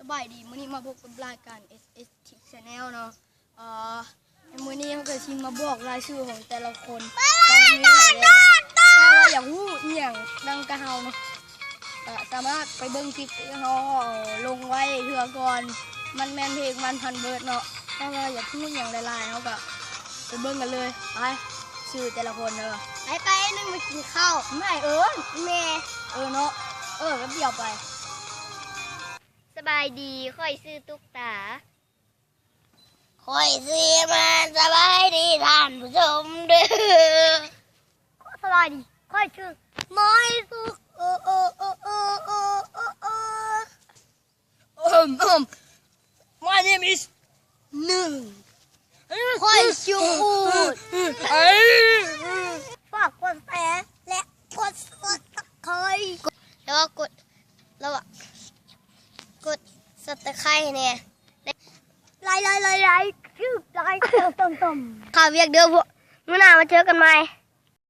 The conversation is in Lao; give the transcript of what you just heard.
ສະບາຍດີ ມື້ນີ້ມາພົບກັບລາຍການ ເອສ ເອສ ທີ Channel ເນາະ. ເອີ ມື້ນີ້ເຮົາກໍຊິມາບອກລາຍຊື່ຂອງແຕ່ລະຄົນວ່າມີໃຜແດ່. ຖ້າວ່າຢາກຮູ້ອີ່ຫຍັງນຳກັບເຮົາເນາະ ກໍສາມາດໄປເບິ່ງຄລິບທີ່ເຮົາລົງໄວ້ເທື່ອກ່ອນ. ມັນແມ່ນເພງມັນພັນເບີດເນາະ. ຖ້າວ່າຢາກຮູ້ຫຍັງຫຼາຍໆ ເຮົາກໍໄປເບິ່ງກັນເລີຍ. ໄປ ຊື່ແຕ່ລະຄົນເດີ. ໄປ ໄປ ໜຶ່ງໄປກິນເຂົ້າ. ແມ່ເອີ້ນ ແມ່. ເອີເນາະ. ເອີ ແປັບດຽວໄປ. ສະບາຍດີ ຂ້ອຍຊື່ຕຸກຕາ. ຂ້ອຍຊື່ມານ ສະບາຍດີທ່ານຜູ້ຊົມເດີ. ສະບາຍດີ ຂ້ອຍຊື່ມາຍສຸກ. ເອີ ເອີ ເອີ ເອີ ເອີ ເອີ My name is ໜຶ່ງ. ຂ້ອຍຊື່ອູດ. ຝາກກົດແຊ ແລະ ກົດ Subscribe ແລ້ວກໍກົດ ແລ້ວກໍກົດ Subscribe ແດ່. ໄລ ໄລ ໄລ ໄລ ຄື ໄລ ຕົມ ຕົມ ຕົມ. ຂ້າວຽກເດີພວກ ມື້ໜ້າມາເຈີກັນໃໝ່.